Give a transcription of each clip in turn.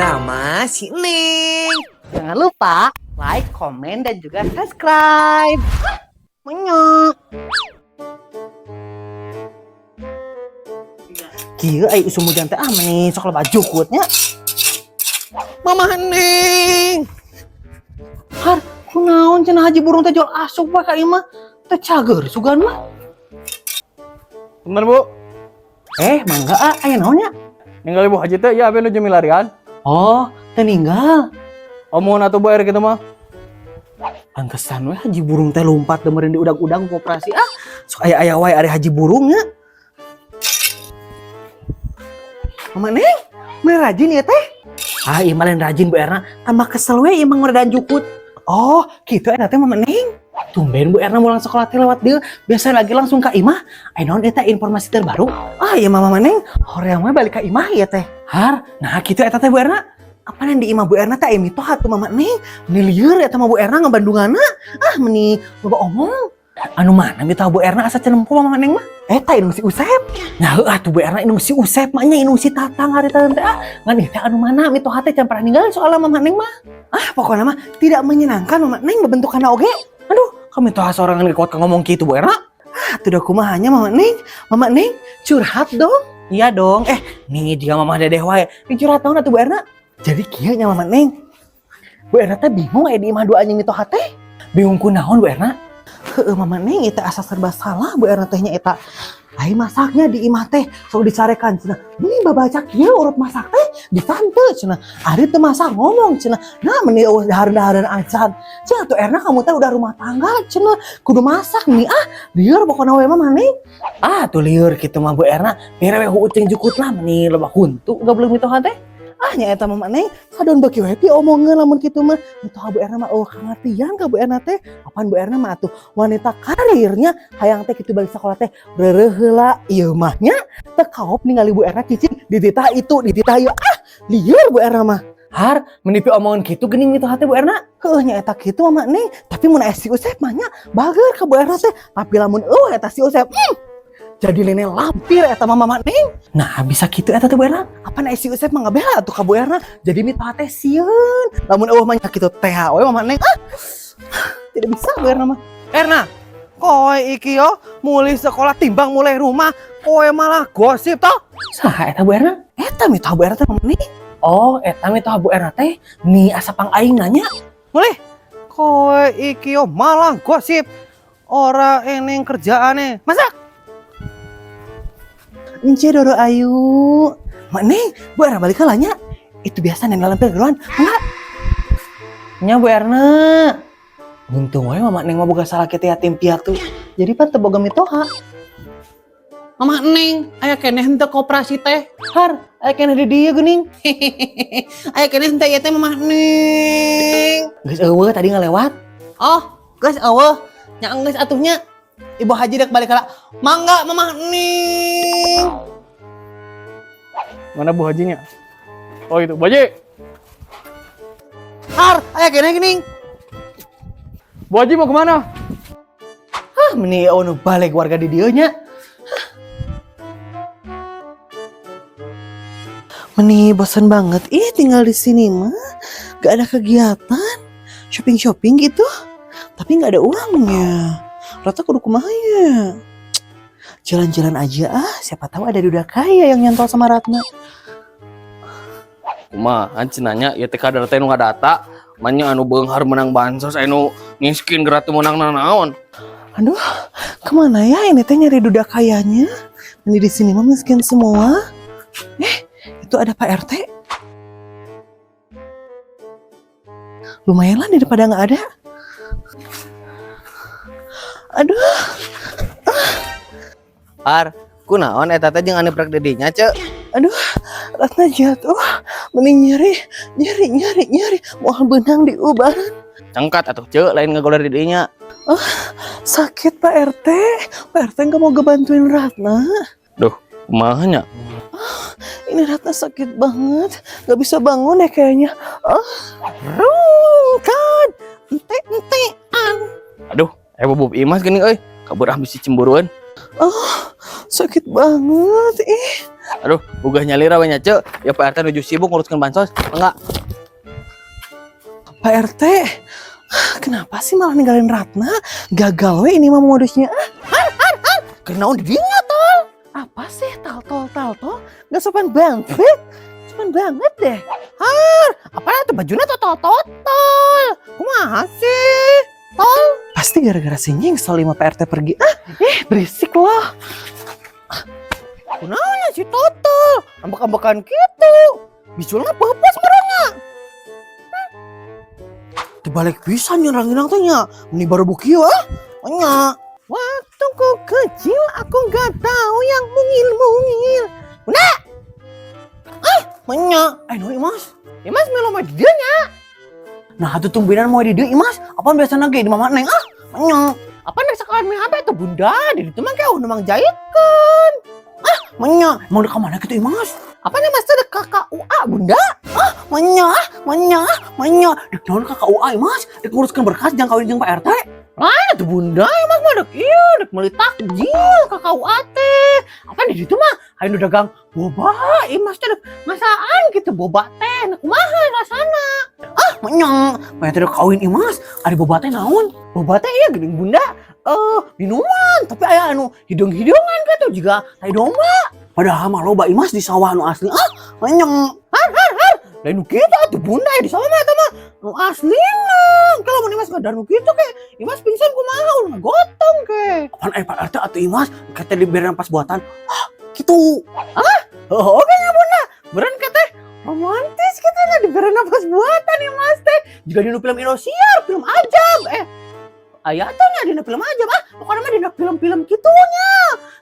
Drama si Neng. Jangan lupa like, komen, dan juga subscribe. Menyok. Kieu ai usum hujan teh ah meni sok loba jukutnya. Mama Neng. Har, kunaon cenah haji burung teh jual asup bae ka imah. Teh cager sugan mah. Bener, Bu. Eh, mangga ah, aya naon nya? Ninggal Ibu Haji teh ya abi nuju milarian. Oh, teu ninggal. Omongan atuh, Bu, air gitu mah. Pantesan we haji burung teh lompat demerin di udag-udag koperasi ah. Sok aya-aya wae ari haji burungnya. Mama Neng, meni rajin ya teh? Ah, iya mah lain rajin, Bu Erna, tambah kesel we ieu mah ngoredan jukut. Oh, gitu eta teh, Mama Neng. Tumben Bu Erna mulang sekolah teh lewat dieu, biasa lagi langsung ka imah. Aya naon eta informasi terbaru? Ah, iya Mama Neng, hoream we balik ka imah ya teh. Har, nah gitu eta teh, Bu Erna. Apa di imah Bu Erna teh aya mitoha tuh, Mama Neng? Meni lieur eta mah Bu Erna ngabandunganna. Ah, meni loba omong. Anu mana mitoha Bu Erna asa can nempo Mama Neng mah? Eta indung si Usep. Nah, heuh atuh Bu Erna, indung si Usep mah nya indung si Tatang harita teh ah. Ngan ieu teh anu mana mitoha teh can pernah ninggalin soalna Mama Neng mah. Ah, pokoknya mah tidak menyenangkan Mama Neng bentukanna oge. Aduh, kamu mitoha sorangan ge kuat ngomong kitu, Bu Erna. Ah, tuh udah kumaha nya, Mama Neng? Mama Neng curhat dong. Iya dong. Eh, nih jika Mama Dedeh wae. Ini curhat naon atuh, Bu Erna? Jadi kieu nya, Mama Neng. Bu Erna teh bingung aya di imah dua anjing mitoha teh. Bingung kunaon, Bu Erna? Heeh, Mama Neng, eta asa serba salah Bu Erna teh nya eta. Ai masaknya di imah teh sok dicarekan cenah. Ini babaca kieu urut masak teh ditante cenah. Ari teu masak ngomong cenah. Nah, meni eueuh dahareun-dahareun acan. Cenah tuh Erna, kamu teh udah rumah tangga cenah, kudu masak nih ah. Lieur pokona we mah, Neng. Ah, tuh lieur kitu mah, Bu Erna. Bere we huucing jukut lah, meni loba huntu goblok mitoha teh. Ah, nya eta Mama Neng, sadon beuki we diomongeun lamun kitu mah. Mitoha Bu Erna mah eueuh kangertian ka Bu Erna teh. Apaan Bu Erna mah atuh wanita karirnya, hayang teh kitu balik sekolah teh reureuh heula, ieu mah nya teu kaop ningali Bu Erna cicing dititah itu dititah ieu, ah lieur Bu Erna mah. Har, meni piomongan kitu geuning mitoha teh, Bu Erna. Heuh nya eta kitu, Mama Neng, tapi mun aya si Usep mah nya bager ka Bu Erna teh, tapi lamun eueuh eta si Usep, jadi lene lampir eta mah, Mama Neng. Nah, bisa kitu eta teh, Bu Erna? Apaan aya si Usep mah ngabela atuh ka Bu Erna. Jadi mitoha teh sieun. Lamun eueuh mah nya kitu teh we, Mama Neng. Ah, tidak bisa Bu Erna mah. Erna, kowe iki yo mulih sekolah timbang mulih rumah, kowe malah gosip toh. Saha eta, Bu Erna? Eta mitoha Bu Erna teh, Mama Neng. Oh, eta mitoha Bu Erna teh ni asa pang aing nanya. Mulih, kowe iki yo malah gosip. Ora eneng kerjaane. Masak. Ence Doro Ayu. Mak Neng, Bu Erna balik heula nya. Itu biasa neng lampir geruan. Enggak. Nya, Bu Erna. Untung we Mama Neng mah boga salaki teh yatim piatu. Jadi pan teu boga mitoha. Mama Neng, aya keneh henteu koperasi teh? Har, aya keneh di dieu geuning. Aya keneh henteu ieu teh, Mama Neng? Geus eueuh, tadi ngalewat. Oh, geus eueuh. Nya geus atuh nya. Ibu Haji dek balik heula. Mangga, Mama Neng. Mana Bu Hajinya? Oh, itu. Bu Haji. Har, aya keneh geuning. Bu Haji mau kemana? Ah, meni eueuh nu balik warga di dieu nya. Meni bosan banget ih tinggal di sini mah. Gak ada kegiatan. Shopping-shopping gitu. Tapi nggak ada uangnya. Rata kudu kumaha ya? Jalan-jalan aja ah, siapa tahu ada duda kaya yang nyantol sama Ratna. Kumaha cenah nya ieu teh kadar teh nu ngadata manya anu beunghar menang bansos, anu miskin geura teu meunang nanaon. Aduh, kemana ya ini teh nyari duda kayanya? Ini di sini mah miskin semua. Eh, itu ada Pak RT. Lumayan lah daripada nggak ada. Aduh, Har, kunaon eta teh jeung anu prek di dinya, Ceu? Aduh, Ratna jatuh. Mending nyeri, nyeri, nyeri, nyeri. Mau benang di ubaran. Cengkat atuh, Ceu, lain ngagoler di dinya. Sakit, Pak RT. Pak RT nggak mau ngebantuin Ratna. Duh, kumaha nya? Ini Ratna sakit banget. Nggak bisa bangun ya kayaknya. Ah, rungkan. Ente, entean. Aduh, eh bubub Imas geuning euy. Kabur ah, bisi cemburuan. Sakit banget. Ih. Aduh, boga nyalira we nya, Ceu. Ya Pak RT nuju sibuk nguruskeun bansos. Enggak. Pak RT, kenapa sih malah ninggalin Ratna? Gagal we ini mah modusnya. Ah, Kenaon di dinya tol? Apa sih tal tol tal tol? Gak sopan banget. Sopan banget deh. Har, apa tuh bajunya totol totol? Kumaha sih? Tol? Pasti gara-gara si nyingsel lima Pak RT pergi. Ah, eh berisik loh. Kunaon si totol? Ambek-ambekan gitu. Bisulnya peupeus merenya. Dibalik pisan nya ranginang teh nya. Meni baru bukieu ah. Nya. Waktu ku kecil aku nggak tahu yang mungil-mungil. Bunda! Ah, menya. Eh, naon Imas? Imas melo mah di dieu nya. Nah, atuh tumbenan mau di dieu Imas. Apa biasa ge di mama Neng ah? Menya. Apa nek sekalian mie apa itu bunda? Di ditu mah kayak mang jahitkeun. Ah, menya. Emang udah kemana gitu Imas? Apa nih mas ada KKUA bunda? Ah, menya, ah, menya, ah, menya. Dek naon ka KUA Imas? Dek nguruskeun berkas jang kawin jeung Pak RT. Lain atuh bunda, Imas mah dek ieu, dek meuli takjil KKUA teh. Apa di ditu mah aya nu dagang boba, Imas teh dek ngasaan gitu boba teh, nah kumaha rasana? Ah, menya. Pak RT dek kawin Imas, ari boba teh naon? Boba teh iya geuning bunda. Eh, minuman, tapi aya anu hidung-hidungan gitu juga tai domba. Padahal mah loba Imas di sawah nu asli. Ah, menya. Har har har. Lain nu kitu atuh bunda ya di sawah mah eta mah nu aslina. Kalau mun Imas ngadar nu kitu ke, Imas pingsan kumaha ulah gotong ke. Apaan eh Pak RT atuh Imas? Kata diberi pas buatan. Ah, gitu. Ah, oh, oke nya bunda. Beren ke teh romantis gitu lah diberi napas buatan Imas teh. Juga di film Indosiar, film ajab. Eh, aya tuh nya dina film ajab ah. Pokoknya mah dina film-film kitunya.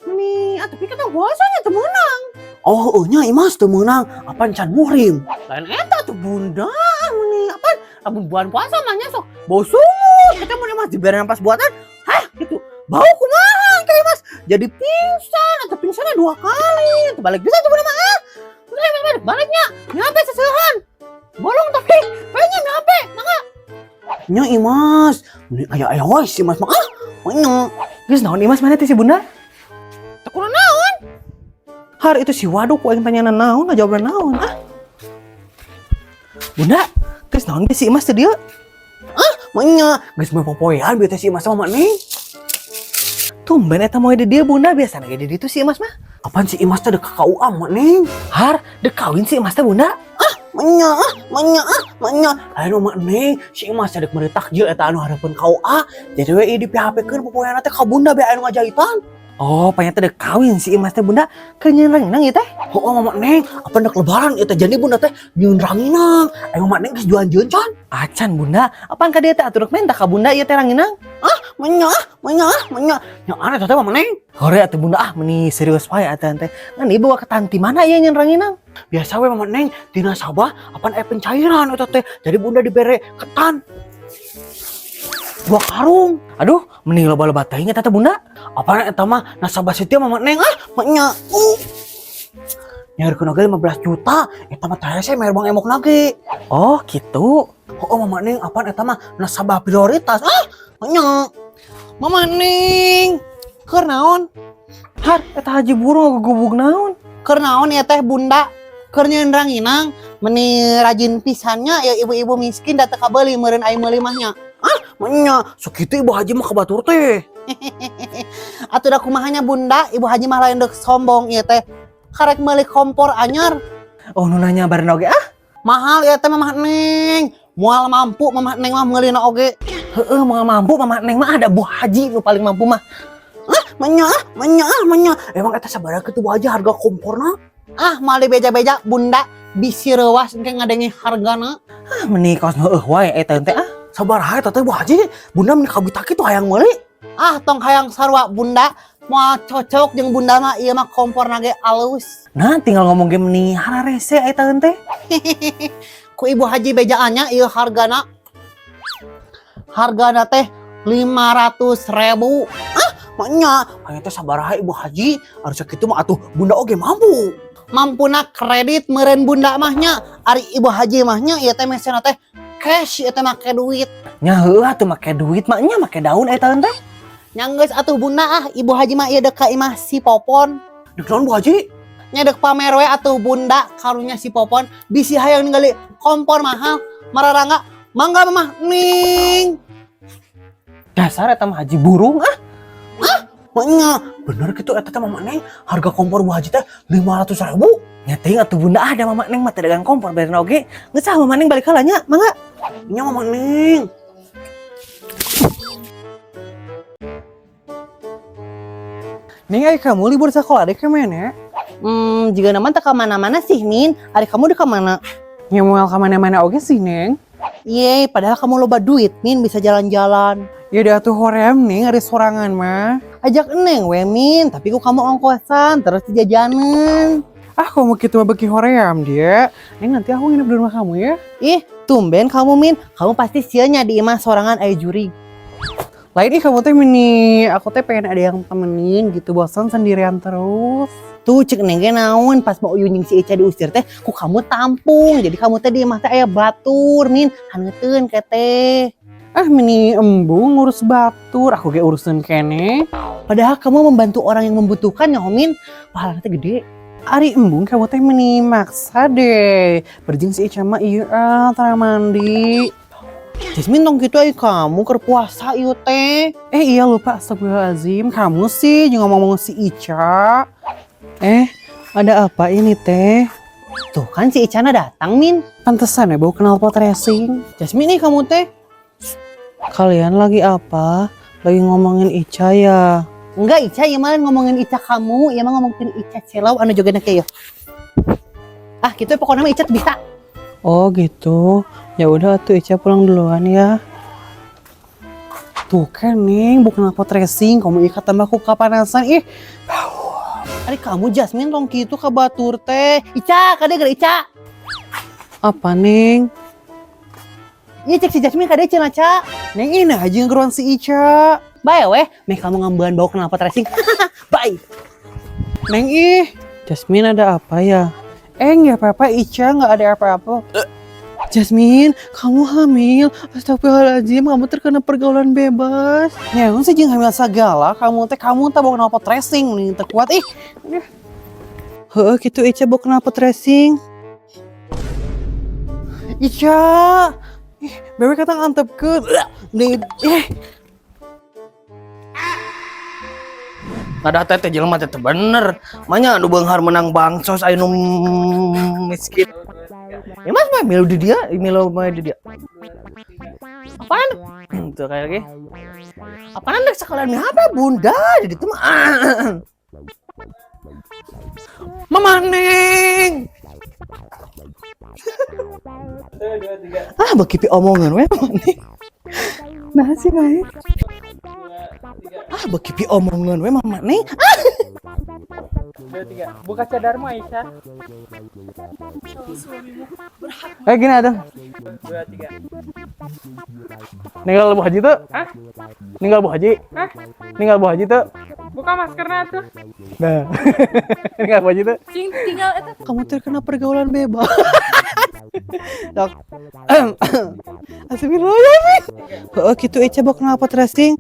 Nih, ah, tapi kata puasanya teu meunang. Oh, nya Imas teu meunang. Apaan can muhrim? Lain eta tuh bunda, nih apa? Lamun bulan puasa mah nya sok bau sungut. Kita mun Imas diberi napas buatan, hah gitu. Bau kumaha kayak Mas? Jadi pingsan atau pingsannya dua kali. Tuh balik bisa tuh bunda mah ah. Balik balik baliknya. Nyampe sesehan. Bolong tapi kayaknya nyampe. Mangga. Nya Imas. Ini aya aya wae si Imas mah. Ah, nya. Geus Geus naon Imas mana teh si bunda? Teu kudu naon? Har itu si waduk ku aing tanya naon jawabna naon ah. Bunda, geus naon teh si Imas teh dieu? Ah, menya. Geus moe popoean bieu teh si Imas sama Neng. Tumben eta moe di dieu bunda biasana ge di ditu si Imas mah. Apaan si Imas teh dek ka KUA mah Neng? Har, dek kawin si Imas teh bunda. Ah, menya ah, menya ah, menya. Lain mah Neng, si Imas teh dek meuli takjil eta anu hareupeun KUA. Jadi we di PHP-keun popoean teh ka bunda be anu ngajahitan. Oh, panyata dek kawin si Imas teh bunda. Keur nyieun ranginang ieu teh. Oh, mama Neng, apa dek lebaran ieu teh jadi bunda teh nyieun ranginang. Ayo mama Neng geus jualan jeung can. Acan bunda, apaan ka dieu teh atuh rek menta ka bunda ieu teh ranginang? Ah, menya ah, menya ah, menya. Nya aneh teh mama Neng. Hore atuh bunda ah meni serius wae atuh teh. Ngan ieu bawa ke tanti mana ieu nyieun ranginang? Biasa we mama Neng tina sabah apaan aya pencairan eta teh. Jadi bunda dibere ketan 2 karung. Aduh, meni loba-loba teuing eta teh bunda. Apaan eta mah nasabah setia mama Neng ah, menya. Nyaurkeun oge 15 juta, eta mah teh saya mayar bang emok nage. Oh, gitu. Oh, mama Neng, apaan eta mah nasabah prioritas. Ah, menya. Mama Neng, keur naon? Har, eta haji burung ngagugubug naon? Keur naon ya teh bunda? Keur nyieun ranginang, meni rajin pisannya ya ibu-ibu miskin da teu kabeuli meureun ai meuli mah nya. Ah, menya, sakitu ibu haji mah ka batur teh. Atuh da kumaha nya bunda, ibu haji mah lain deuk sombong ieu teh. Karek meuli kompor anyar. Oh, nu nanya bareng oge ah. Mahal ieu teh Mamah Neng. Moal mampu Mamah Neng mah meulina oge. Heeh, moal mampu Mamah Neng mah ada Bu Haji nu paling mampu mah. Ah, menya ah, menya ah, menya. Emang eta sabaraha kitu Bu Haji harga komporna? Ah, moal dibeja-beja bunda bisi reuwas engke ngadenge hargana. Ah, meni kaos heueuh wae eta teh ah. Sabaraha eta teh Bu Haji? Bunda meni kabita kitu hayang meuli. Ah, tong hayang sarua bunda. Moal cocok jeung bunda mah ieu mah komporna ge alus. Nah, tinggal ngomong ge meni hararese eta teh. Ku ibu haji bejaannya ieu hargana. Hargana teh 500 ribu. Ah, manya, aya teh sabaraha ibu haji? Harusnya kitu mah atuh bunda oge mampu. Mampuna kredit meureun bunda mah nya. Ari ibu haji mah nya ieu teh mesena teh cash ieu teh make duit. Nya heueuh atuh make duit mah nya make daun eta teh. Nya geus atuh bunda ah, ibu haji mah ieu deuk ka imah si Popon. Deuk naon Bu Haji? Nya dek pamer we atuh Bunda, karunya si Popon bisi hayang ningali kompor mahal mararangga. Mangga, Mama Ning. Dasar eta mah Haji burung ah. Ah, maknya bener gitu eta teh, Mama Neng, harga kompor Bu Haji teh 500 ribu. Nya teuing atuh, Bunda, ada Mama Neng mah teh dagang kompor bayarna oge. Geus ah, Mama Neng balik heula nya, mangga. Nya, Mama Neng. Neng, ari kamu libur sekolah deh kemana? Jika nama tak kemana-mana sih, Min. Ari kamu udah kemana? Ya moal kemana-mana oge sih, Neng. Ye, padahal kamu loba duit, Min, bisa jalan-jalan. Ya udah tuh hoream, Neng, ari sorangan mah. Ajak Neng we, Min, tapi kok kamu ongkosan terus jajanan. Ah, kamu gitu mah beki hoream dia. Neng, nanti aku nginep di rumah kamu ya. Ih, tumben kamu, Min. Kamu pasti sieun nya di imah sorangan aya jurig. Lain ih, kamu teh meni, aku teh pengen ada yang temenin gitu, bosan sendirian terus. Tuh cek Neng ge naon, pas mau Uyun jeung si Ica diusir teh ku kamu tampung. Jadi kamu teh di imah teh aya batur, Min. Haneuteun ke teh. Ah, meni embung ngurus batur, aku ge urusan keneh. Padahal kamu membantu orang yang membutuhkan ya, Min. Pahalanya teh gede. Ari embung, kamu teh meni maksa deh. Berjing si Ica mah iya ah, tara mandi. Jasmine, tong gitu ay, kamu keur puasa ieu teh. Eh iya lupa, astagfirullahaladzim. Kamu sih juga ngomong si Ica. Eh, ada apa ini teh? Tuh kan si Icana datang, Min. Pantesan ya bau knalpot racing. Jasmine nih kamu teh. Kalian lagi apa? Lagi ngomongin Ica ya? Enggak, Ica, ya malah ngomongin Ica kamu, ya mah ngomongin Ica Celau anu jogetna kayak. Ah, gitu ya, pokoknya mah Ica tuh bisa. Oh gitu. Ya udah tuh, Ica pulang duluan ya. Tuh kan nih, bukan knalpot racing, kamu ikat tambah aku kepanasan. Ih, Ari kamu, Jasmine, tong kitu ka batur teh. Ica, kade geura Ica. Apa, Neng? Iya cek si Jasmine kade cenah, Ca. Neng ini aja ngeruan si Ica. Bye weh, meh kamu ngambean bau knalpot racing. Bye. Neng ih, Jasmine ada apa ya? Eh nggak apa-apa Ica, nggak ada apa-apa. Jasmine, kamu hamil. Astagfirullahaladzim, kamu terkena pergaulan bebas. Ya, sih jeung hamil segala. Kamu teh bau knalpot racing nih terkuat ih. Heeh, gitu Ica bau knalpot racing. Ica, ih, bewe kata ngantepkeun. Nih, ih. Ngadata teh jelema teh teu bener. Manya anu beunghar menang bansos, aya nu miskin. Ya mas mah milu di dia, milu mah di dia. Apaan? Tuh kayak lagi. Apaan dek sekalian mie apa Bunda? Jadi itu mah. Ah. Mama Neng. Ah, bekipi omongan we Mama Neng. Nah sih baik. Ah, bekipi omongan we Mama Neng. Buka cadarmu, Aisyah. Eh gini ada. Ninggal Bu Haji tuh? Hah? Ninggal Bu Haji? Hah? Ninggal Bu Haji tuh? Buka maskernya tuh. Nah. Ninggal Bu Haji tuh? Cing tinggal itu. Kamu terkena pergaulan bebas. Dok. Astagfirullahaladzim. Oh gitu Ica bau knalpot racing.